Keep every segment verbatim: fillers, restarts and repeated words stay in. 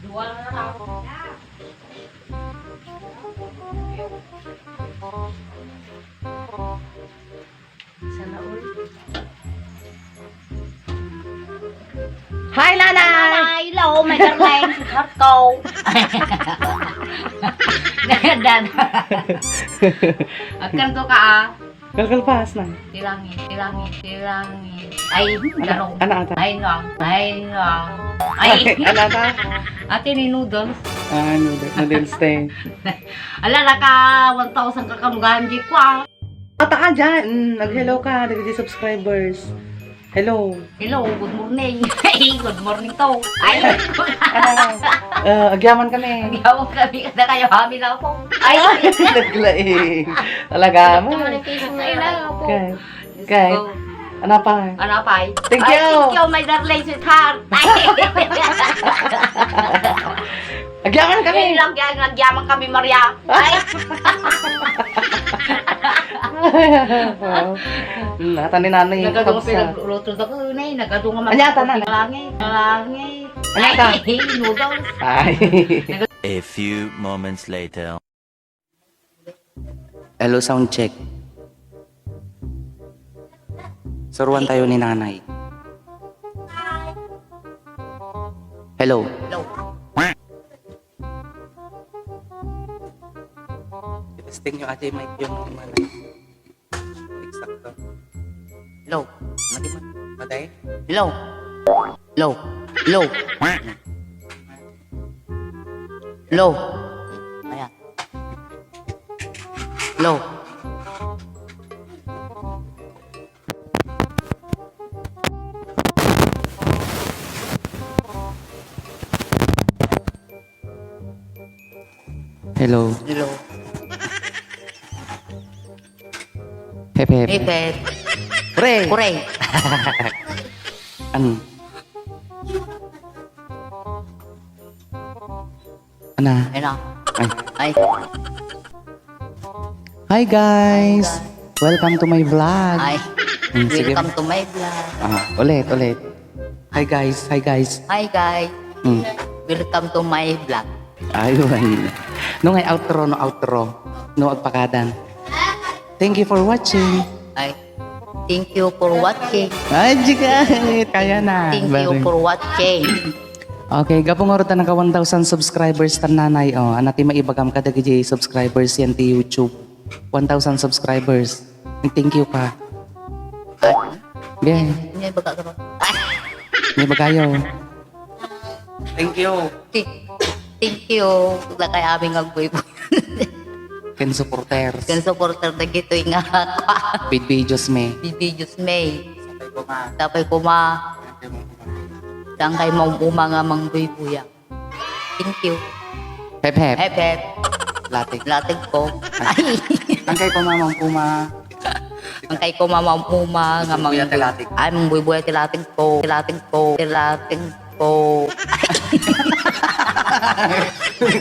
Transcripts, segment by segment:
Duwa na lang. Sana all. Hi, Nanay! Nanay, hello, my darling, sweetheart ko. Dadan. Agkanto ka, ah. Kalkalpas na. Tilangin, tilangin, tilangin. Ay, ano, darong. Ano ata? Ay, lang. Ay, lang. Ay. Ano ata? Ate ni noodles. Ah, noodles. Noodles, te. Ala, naka one thousand ka kalugan, di ko, ah. Ata ka dyan. Mm, nag-hello ka, dagiti subscribers. Hello. Hello, good morning. Hey, good morning to. Ay, ano, ano? Eh, agyaman kami. Agyaman kami, kada kayo, hami lang po. Ay, naglaing. Talaga mo. Ay, lang po. Okay. Okay. Ano pa? Ano pa? Thank you. Ay, thank you, my darling sweetheart. Agyaman kami. Ay, lang, lang, agyaman kami, Maria. Ay. Oo. Hmm, ata ni nanay. Nagadungan kapsa. Pinagluto da ko, nay. Nagadungan. Anya, ata na, na. Langit, langit. Anya, ata? Ay, noodles. Ay. A few moments later. Hello, sound check. Suruan tayo ni nanay. Hello. Hello. I-testing nyo, ate, mic yung ano. Exacto. Hello. Mati, mati. Patay? Hello. Hello. Hello. Hello. Ayan. Hello. Hello. Hello. Hep, hep. Hep, hep. Hooray! Hooray! Ano? Ana. Hello. Ay. Ay. Hi, guys. Hi, guys. Welcome to my vlog. Ay. Mm, sige. Welcome to my vlog. Ah, ulit, ulit. Hi, guys. Hi, guys. Hi, guys. Mm. Welcome to my vlog. Ayun. No, ngay outro, no outro. No agpakadan. Thank you for watching. Ay, thank you for watching. Ay, di ka. Kaya na. Thank you for watching. Okay, gapu nga rod ta naka one thousand subscribers ta, nanay, oh. Ania ti maibagam kadagiti subscribers yan ti YouTube? One thousand subscribers. Thank you ka. Ay. Yeah. May baga ka ba? May bagayo. Thank you. Thank, thank you. Lakay amin nga agbuy-buy. Ken supporters. Ken supporter dagitoy nga bidvideos mi. Bidvideos mi. Sapay koma. Sapay koma. Saan kayo maum-uma nga mangbuybuya? Thank you. Hep, hep. Hep, hep. Lateg. Lateg ko. Ay. Saan kayo koma maum-uma? Saan kayo koma maum-uma nga mangbuybuya ti lateg? Ay, mangbuybuya ti lateg ko. Ti lateg ko. Ti lateg ko.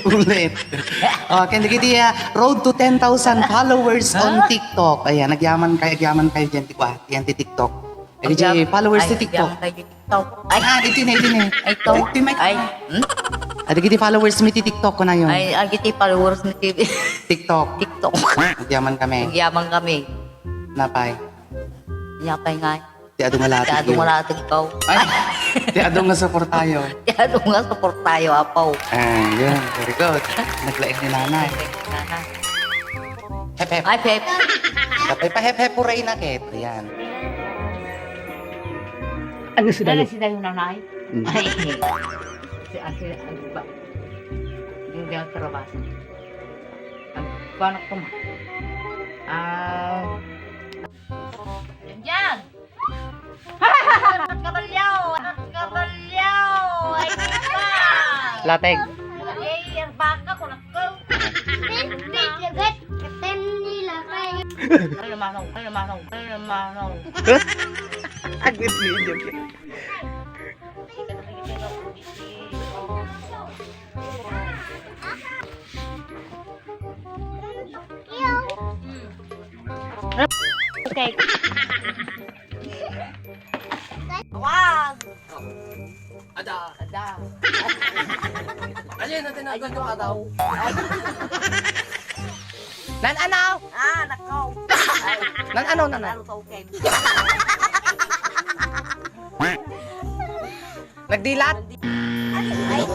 Ulit. Oh, ken dagiti, ah, road to ten thousand followers on TikTok. Ayan, agyaman kayo, agyaman kayo dyan ti kua, yan ti TikTok. Dagiti followers ti TikTok. Ay, agyaman kayo TikTok. Ay. Ah, dito na, dito na. Ay, to. Dito, mic. Ay, hmm? Ah, dagiti followers mi ti TikTok, kunayo. Ay, dagiti followers mi ti TikTok. TikTok. Agyaman kami. Agyaman kami. Napay. Napay nga. Ti adu nga lateg. Ti adu nga lateg ko. Ay, ti adu nga suportayo. Ti adu nga suportayo, apo. Ah, yun. Very good. Naglaing ni nanay. Nanay. Hep, hep. Ay, hep. Dapat pa hep, hep, hooray na, Ket. Ayan. Ano si Dayo? Ano si Dayo, nanay? Hmm. Ay, si, ang, si, ang, ba, yung di ang trabaho. Ang, paano ko ma-, ah, Diyan! Kabalyaw! Kabalyaw! Ay, di ba? Lateg. Ay, ang baka ko, nako. Ten feet, lagat. Ten nila, kaya. Ay, lumanaw, ay, lumanaw, ay, lumanaw. Agad video. Okay. Wag! Ada. Da. Ayun, natin ang ganito ka daw. Nan ano? Ah, nakaw. Nan ano, nanay? Ano ka, okay? Nagdilat? Ay.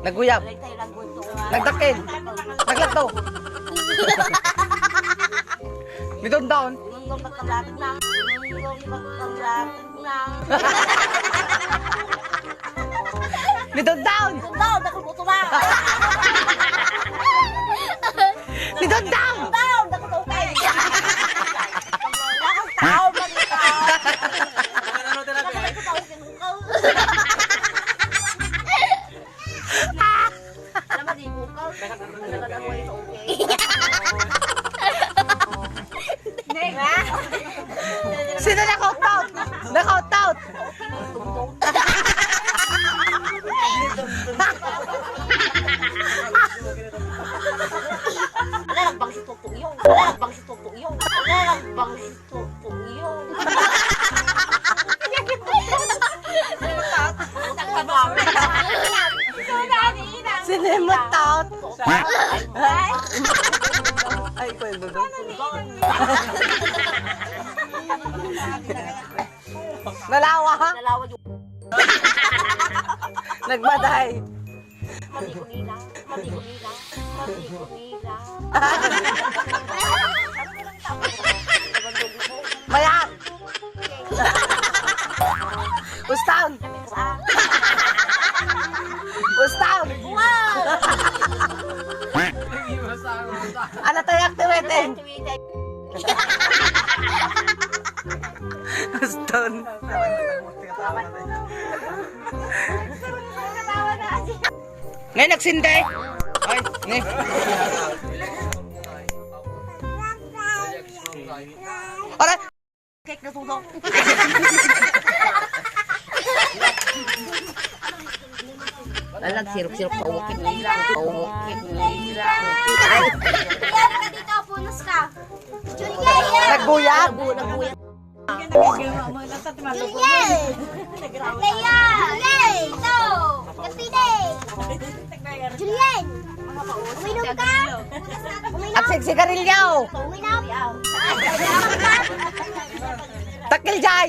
Naguyab? Alay tayo lang gunto. Nagdakkel? Naglatdo? Midundaon? Nunggong pagkablatag na. Nunggong pagkablatag na. Midundaon! Midundaon, dakol ko tuma. Midundaon! Midundaon, dakol ko kay. Nakakatawa man ito. Ano, ano, tira, tira. Alam mo, di ko ka. Talaga daw ay okay. Next. Sino nakautout? Nakautout! Ala, nagbang si Toto yun. Ala, nagbang si Toto yun. Ala, nagbang si Toto yun. Sino yung matout? Ay, ko yung gusto. Nalawa? Nalawa yun. Nagmaday. Mati ko nila. Mati ko nila. Mati ko nila. Mayat! Ustan! Ustan! Wow! Ano tayo activating? Ustan. Ngayon nagsindi. Ay, ni. Aray! Cake na sunog. Alag, sirok-sirok, paukit nila, paukit nila. Ay. Kaya ka dito, punos ka. Juliet! Nagbuyat? Nagbuyat. Juliet! Lea! Juliet! Ito! Kapide! Juliet! Uminom ka? Uminom? At sig-, sigarilyo! Uminom? Takil jay!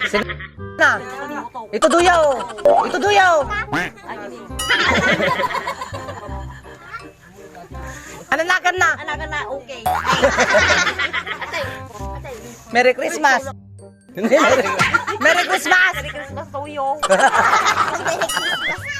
Sin-, na! Ito duyaw! Ito duyaw! Ananagan na! Anagan na, okay. Ay. Atay, atay. Merry Christmas! Merry Christmas! Merry Christmas to you. Merry Christmas